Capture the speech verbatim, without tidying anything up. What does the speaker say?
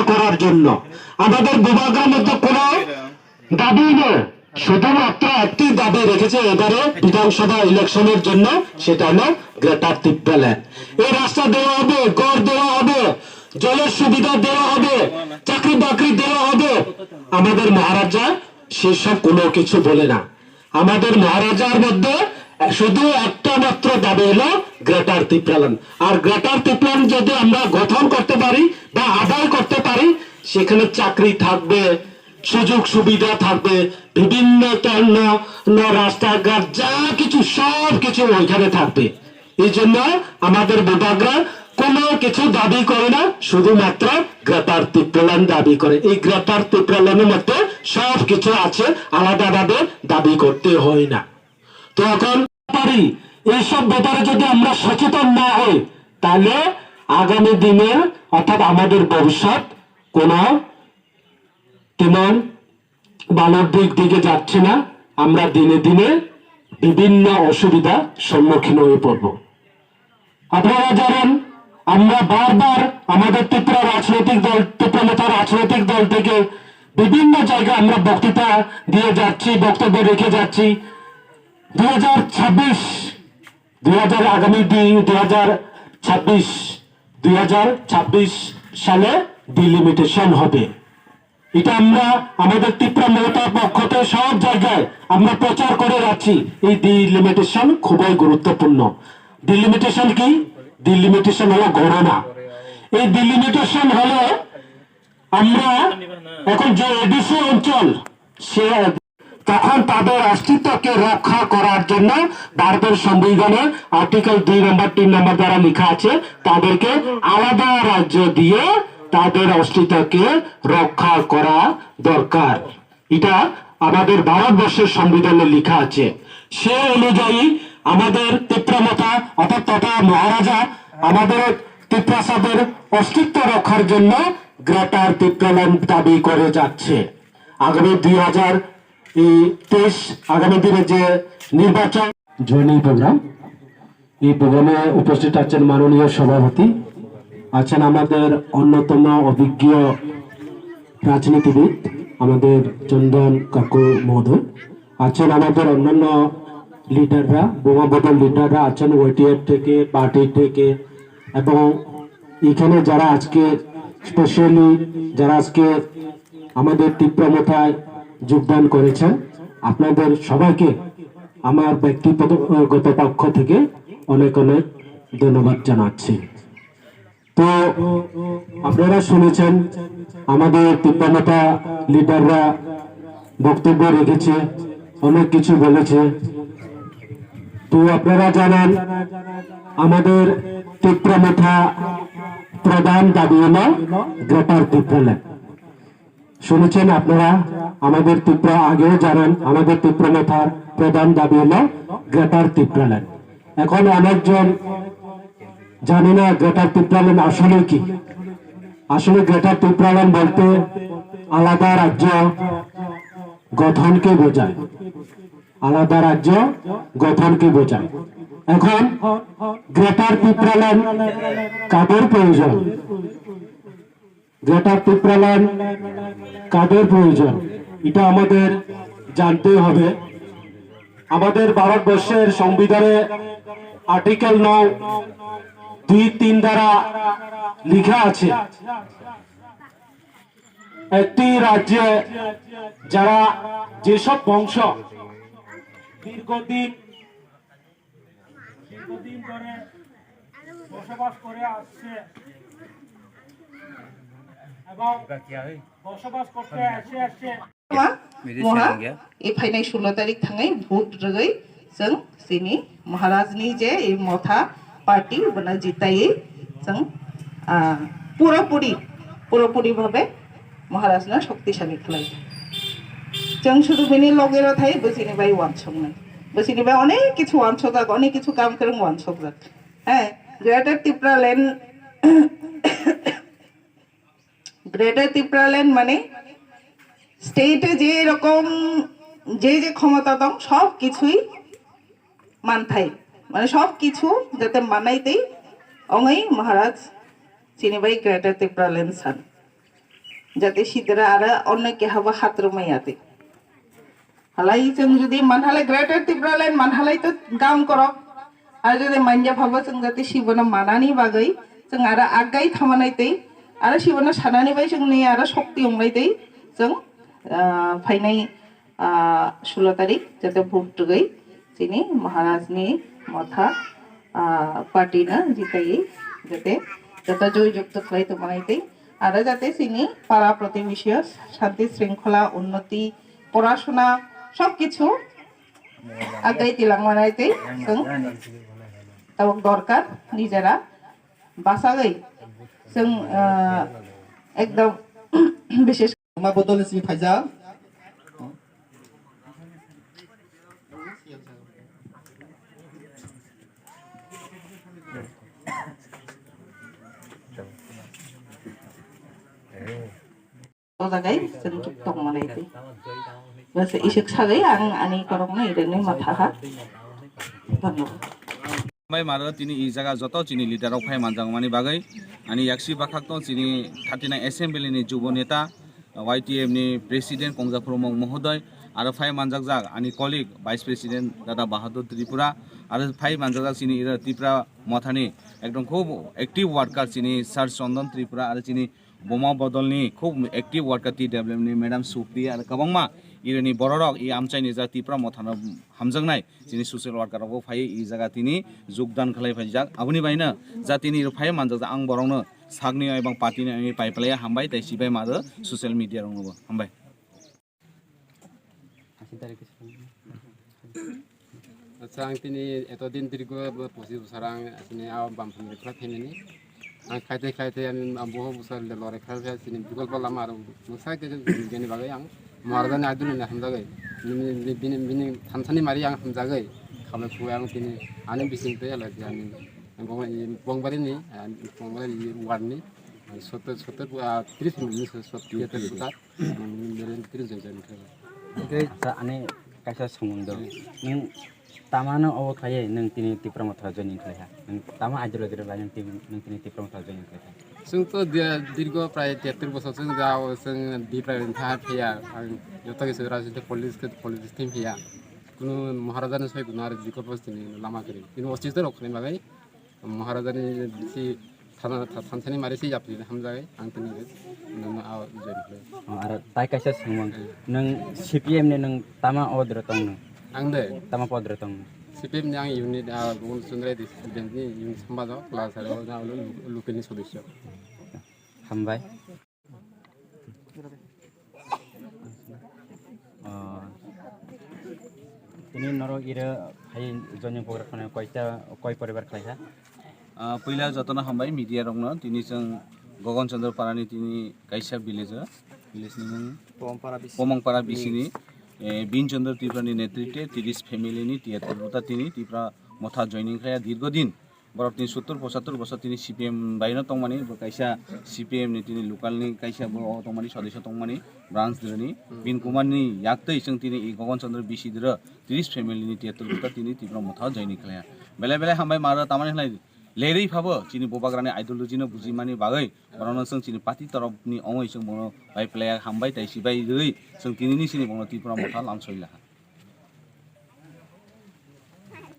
করার জন্য। আমাদের বুবাগ্রার মধ্যে কোনো দাবি নেই, শুধুমাত্র একটি দাবি রেখেছে এবারে বিধানসভা ইলেকশনের জন্য, সেটা হলো গ্রেটার তিপ্রাল্যান্ড। এই রাস্তা দেওয়া হবে, ঘর দেওয়া হবে, জলের সুবিধা দেওয়া হবে, চাকরি বাকরি দেওয়া হবে। আমাদের মহারাজা সেসব কোনো কিছু বলে না। আমাদের মহারাজার মধ্যে শুধু একটা মাত্র দাবি হলো গ্রেটার তিপ্রাল্যান্ড। আর গ্রেটার তিপ্রাল্যান্ড যদি আমরা গঠন করতে পারি বা আদায় করতে পারি, সেখানে চাকরি থাকবে, সুযোগ সুবিধা থাকবে, বিভিন্ন তন্ন, ন-, রাস্তাঘাট, যা কিছু, সব কিছু ওইখানে থাকবে। এই জন্য আমাদের বুবাগ্রা কোনো কিছু দাবি করে না, শুধুমাত্র গ্রেটার তিপ্রাল্যান্ড দাবি করে। এই গ্রেটার তিপ্রাল্যান্ডের মধ্যে সব কিছু আছে, আলাদাভাবে দাবি করতে হয় না। তো এখন পারি, এইসব ব্যাপারে যদি আমরা সচেতন না হই, তাহলে আগামী দিনের, অর্থাৎ আমাদের ভবিষ্যৎ কোনো তেমন ভালোর দিক দিকে যাচ্ছে না। আমরা দিনে দিনে বিভিন্ন অসুবিধার সম্মুখীন হয়ে পড়ব। আপনারা জানেন, আমরা বারবার আমাদের ত্রিপুরা রাজনৈতিক দল, ত্রিপুরা মথা রাজনৈতিক দল থেকে বিভিন্ন জায়গায় আমরা বক্তৃতা দিয়ে যাচ্ছি, বক্তব্য রেখে যাচ্ছি। দুই হাজার ছাব্বিশ, দুই হাজার, আগামী দিন দুই হাজার ছাব্বিশ, দুই হাজার ছাব্বিশ সালে ডিলিমিটেশন হবে। এটা আমরা আমাদের ত্রিপুরা মথা পক্ষ থেকে সব জায়গায় আমরা প্রচার করে যাচ্ছি। এই ডিলিমিটেশন খুবই গুরুত্বপূর্ণ। ডিলিমিটেশন কি? ডিলিমিটেশন হলো গণনা। এই ডিলিমিটেশন হলো আমরা এখন যে এডিসি অঞ্চল, সে তখন তাদের অস্তিত্বকে রক্ষা করার জন্য ভারতের সংবিধানে আর্টিকেল দুই নম্বর, তিন নম্বর দ্বারা লেখা আছে, তাদেরকে আলাদা রাজ্য দিয়ে তাদের অস্তিত্বকে রক্ষা করা দরকার। এটা আমাদের ভারতবর্ষের সংবিধানে লেখা আছে। সে অনুযায়ী আমাদের ত্রিপুরা মথা অর্থাৎ তথা মহারাজা আমাদের তিপ্রাসাদের অস্তিত্ব রক্ষার জন্য গ্রেটার তিপ্রাল্যান্ড দাবি করে যাচ্ছে। আগামী দুই হাজার তেইশ, আগামী দিনে যে নির্বাচন, জয়নিং প্রোগ্রাম, এই প্রোগ্রামে উপস্থিত আছেন মাননীয় সভাপতি, আছেন আমাদের অন্যতম অভিজ্ঞ রাজনীতিবিদ আমাদের চন্দন কাকু মহোদয়, আছেন আমাদের অন্যান্য লিডাররা, বোমা বদল লিডাররা আছেন ওয়াইটিএফ থেকে, পার্টি থেকে, এবং এখানে যারা আজকে স্পেশালি যারা আজকে আমাদের ত্রিপুরা মথায় যোগদান করেছেন, আপনাদের সবাইকে আমার ব্যক্তিগত পক্ষ থেকে অনেক অনেক ধন্যবাদ জানাচ্ছি। তো আপনারা শুনেছেন আমাদের ত্রিপুরা মথা লিডাররা বক্তব্য রেখেছে, অনেক কিছু বলেছে। তো আপনারা জানেন আমাদের ত্রিপুরা মথা প্রধান দাবি হলো গ্রেটার তিপ্রাল্যান্ড। শুনেছেন আপনারা, আমাদের ত্রিপুরা আগেও জানেন, আমাদের ত্রিপুরা মথার প্রধান দাবি হলো গ্রেটার তিপ্রাল্যান্ড। এখন অনেকজন জানে না গ্রেটার তিপ্রাল্যান্ড আসলে কি। আসলে গ্রেটার তিপ্রাল্যান্ড বলতে আলাদা রাজ্য গঠনকে বোঝায়, আলাদা রাজ্য গঠনকে বোঝায়। এখন গ্রেটার তিপ্রাল্যান্ড কাদের প্রয়োজন? গ্রেটার তিপ্রাল্যান্ড কাদের প্রয়োজন, এটা আমাদের জানতে হবে। আমাদের ভারতবর্ষের সংবিধানে আর্টিকেল নয় দুই তিন দ্বারা লেখা আছে, একটি রাজ্যে যারা, যেসব বংশ দীর্ঘদিন দীর্ঘদিন ধরে বসবাস করে আসছে এবং বসবাস করতে এসে এসে Moha, moha, e phainai sullo tarik thangai vote rwgwi chwng chini Maharaj ni je e motha party bono jitaiwi chwng, ah, puropuri, puropuri bhabe Maharaj no shoktisali khlai. Chwng sudu bini loge rw thai, bwsini bai wansoknai. Bwsini bai onek kichu wansokjak, onek kichu kam kwrwng wansokjak. হ্যাঁ, গ্রেটার তিপ্রাল্যান্ড, গ্রেটার তিপ্রাল্যান্ড মানে স্টেটে যে রকম যে যে ক্ষমতা দং সব কিছুই মানথাই, মানে সব কিছু যাতে মানাইতেই অঙই মহারাজ চিনিবাই গ্রেটার তিপ্রাল্যান্ড সান। Jate sidra aro onno keha bo hatrwmai yatwi. Halai chwng jodi manhalai Greater Tipraland manhalai to gam korok. Aro jodi manya phabo chwng jate sibono manani bagwi chwng aro aggai thamanai tei aro sibono sanani bai chwngni aro shokti wngnai tei chwng, ah, phainai, ah, sulo tarik jate vote rwgwi chini Maharajni motha, ah, party no jitaiwi jate joto joy jukto khlai tongmanai tei aro jate chini para protibesio shanti shringkhola unnoti porashona sob kichu aggai tilangmanai tei chwng tabuk dorkar nijera bachagwi chwng, ah, ekdom bishesh. Ma bodol ni simi phaijak. O jagai chwng tongmanai tei. Bas isuk sagwi ang ani korokno irwgwi matha ha. Dhanyabad. Bai maro tini i jaga joto chini leader rok phai manjakmani bagwi ani yaksi bwkhak to chini thirty nine assembly ni jubo neta, Y T F ni president Kongja Khulumung mohodoy, aro phai manjakjak ani colleague vice president dada Bahadur Tripura, aro phai manjakjak chini ira Tripura mothani ekdom khub active worker chini Sir Chandan Tripura, aro chini Boma bodolni khub active worker T W M ni Madam Supriya aro kwbangma irini bororok i amchaini jak Tipra mothano hamjaknai chini social worker rokbo phaiwi i jaga tini jogdan khlai phaijak. Aboni baino jatini phaiwi manjak ang borokno sakni ebang party ni paiplaiya hambai tei sibai maro social media roknobo hambai. Acha, ang tini eto din dirgo bo pochis bosor ang asini a bam phang rikha phaimani. Ang khaite khaite ang, ang boho bosor le lore kha kha sini bikolpo lama aro moksa ke gani bagwi ang Maharajani adulni hamjagwi. Bini, bini, bini thansani mari ang hamjagwi. Khamle khu ang tini ani bising te ala ani. Ang bong, bongbarini, bongbarini ward ni. Sotto, sotto, ah, tris minit, sotto, tris minit. Ang beren tris jon jon khe. Hingke acha, ani kaisa swngmung dong. Hmm. Nwng tamano obo khlaiwi nwng tini Tipra Motha joining khlai kha? Nwng tama ideology rw lai nwng tini, nwng tini Tipra Motha joining khlai kha? Chwng to di-, dirgo prai tiyattor bosor chwng ja o chwng di prai wngkha phiya. Ang joto kisa rajniti politics khe politics thim phiya. Kunu Maharajani soi kunu ari bikolpo tini lama kwrwi. Tini o chwng rok khnai bagwi. Maharajani bisi thana-, tha-, thansani mari si yapri hamjai ang tini nono a join khlai. Oh, aro tai kaisa swngmung. Hmm. Nwng C P M ni nwng tama odro tong nw? Ang de? Tama podro tong nw? C P M ni ang unit, ah, Bhuban Chandra Reddy student ni unit sambajo class aro na ulo lu-, lukini sodosyo. Hambai. Oh. Tini norok iro hai joining program khone koita, koi poribar khlai kha? Ah, puila jotono hambai media rokno. Tini chwng Gogon Chandra Parani tini kaisa village o, village ni mung Pomongpara B C. Pomongpara B C ni, eh, Bin Chandra Tripura ni netrite tiris family ni tiyattor buta tini Tipra Motha joining khlai ya dirgo din. Borok tini sottor pochattor bosor tini C P M bai no tongmani, bo kaisa C P M ni tini local ni kaisa bo o tongmani, sodosyo tongmani, branch dirani. Hmm. Bin Kumar ni yaktwi chwng tini i Gogon Chandra B C diro tris family ni tiyattor buta tini Tipra Motha joining khlaiya. Belai belai hambai maro tamani khlai lerwi phabo chini bubagrani ideology no bujimani bagwi borokno chwng chini party torop ni ongoi chwng bono bai phlaiya hambai tai sibai rwi chwng tini ni sini bono Tipra Motha lamsoi laha.